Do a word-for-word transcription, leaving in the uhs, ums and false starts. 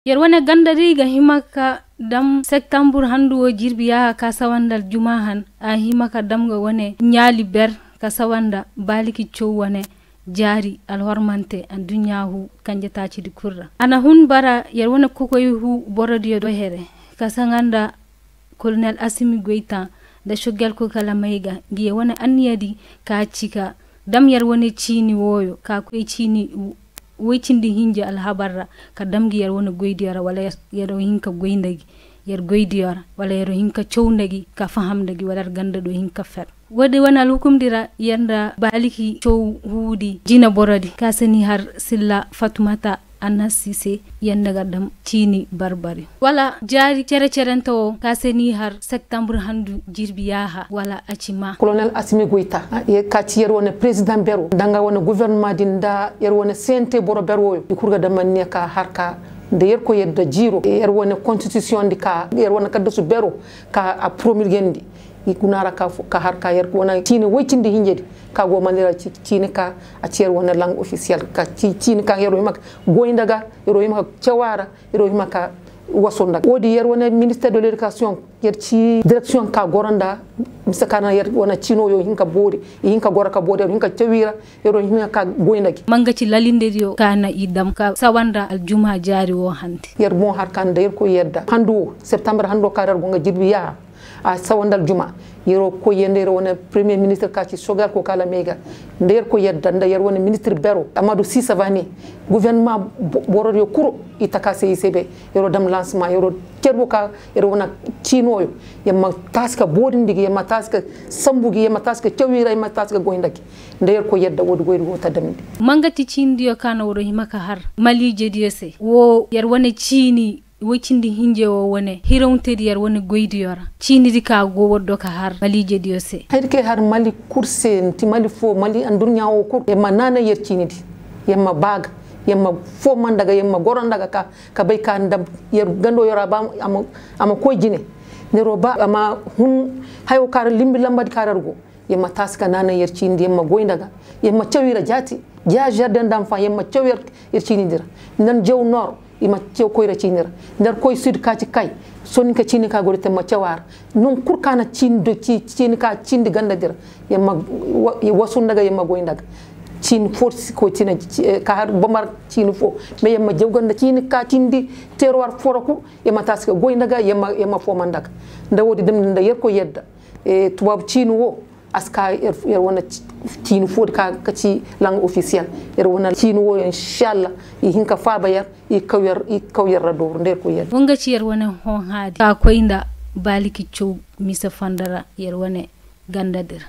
Yer wane ganda di ga hima ka dam septambur handu wo jirbi yaaha ka sawa nda aljuma han a hima ka dam ga wane ɲaali ber ka sawa nda baaliki caw wane jaari alhormante aduɲɲa huu kanje taacidi kul ra. A na hun bara yer wane kokoy huu borodiyo do here ka saŋa nda kolonel asimi goyta nda sogel koy kala may ga ngi yer wane anniyadi ka ci ka dam yer wane ciini wooyo ka koy ciini woy cindi hinja alhabar ra ka dam ngi yer wane goydiyo ra wala yer hin ka goy nda gi yer goydiyo ra wala yer hin ka caw nda gi ka faham nda gi wala yer ganda do hin ka fer. Woodi wane alhukumdi ra yer nda baaliki caw huudi jina borodi ka se ni har silla fatumata annasi se yer nda ga dam ciini barbari wala jaari cere-cerente wo ka se ni har septambur handu jirbi yaaha wala a ci maa. Kolonel asimi goyta ka ci yer wane perezidaŋ bero nda nga wane gofornoma din nda yer wane sente boro bero wooyo i kul ga dam anniya ka har ka nda yer koy yadda jiiro yer wane konstitusiyoŋ di ka yer wane kaddasu bero ka a promulgendi i guna ra ka har ka yer wane ciini woy cindi hinjedi ka go mandi ra ciini ka a ci yer wane lang ofisiyel ka ciini ka yer wo hima ka goy nda ga yer wo hima ka caw a ra yer wo hima ka waso nda ga woodi yer wane minister de ledikasiyoŋ yer ci direksiyoŋ ka goro nda mise ka na yer wane ciino yo hin ka boori i hin ka goro ka boori yer wo hin ka caw i ra yer wo hin ka goy nda gi. Ma nga ci lalindediyo ka na i dam ka sawa nda aljuma jaari wo hante. Yer boŋ har ka nda yer koy yadda handu wo septambur handu wo ka ra yer go nga jirbi yaaha a sawa nda aljuma yer wo koy yadda yer wane peremiye ministir ka ci sogal ko ka lamey ga nda yer koy yadda nda yer wane ministir bero amadu sisavani guvernoma borodiyo kul i taka se i se be yer wo dam lansema yer wo cerbu ka yer wane ciino yo yer ma taasi ka boorindi gi yer ma taasi ka sambu gi yer ma taasi ka caw i ra yer ma taasi ka goy nda gi nda yer koy yadda woodi goydi go ta damndi. Ma nga ti ciinidiyo ka na war hima ka har maliijediyo se wo yer wane ciini woy cindi hinje wo wane hirawntedi yer wane goydiyo ra ciinidi ka go war do ka har maliijediyo se. Hayadi ka ay har mali kul se nti mali foo mali aduɲɲa wo kul yer ma naanay yer ciinidi yer ma baa ga yer ma foo man nda ga yer ma goro nda ga ka ka bay ka nda yer gando yer a ba a ma koy jine yer wo ba a ma hun hayo ka ra limbi lambadi ka ra yer go yer ma taasi ka naanay yer ciinidi yer ma goy nda ga yer ma caw i ra jaati ja jarden danfa yer ma caw yer ciinidi ra nda jaw noor i ma caw koyra ciini ra nda yer koy sud ka ci kay soninka ciini ka go di te ma caw a ra non kul ka na ciini do ciini ka ciindi gandadi ra yer ma wasu nda ga yer ma goy nda ga ciini foo si koy tina ka har bomar ciini foo mais yer ma jaw ganda ciini ka ciindi teerowar foo ra kul yer ma taasi ka goy nda ga yer ma foo man nda ga nda woodi damndi nda yer koy yadda tubaabu ciini woo a si ka yer wane ciini foodi ka ci lang ofisiyel yer wane ciini woo inšalla i hin ka faaba yer i kaw yer ra dooru nda yer koy yadda. Woo nga ci yer wane hõhãadi ka koy nda baaliki caw mise fondo ra yer wane gandadi ra.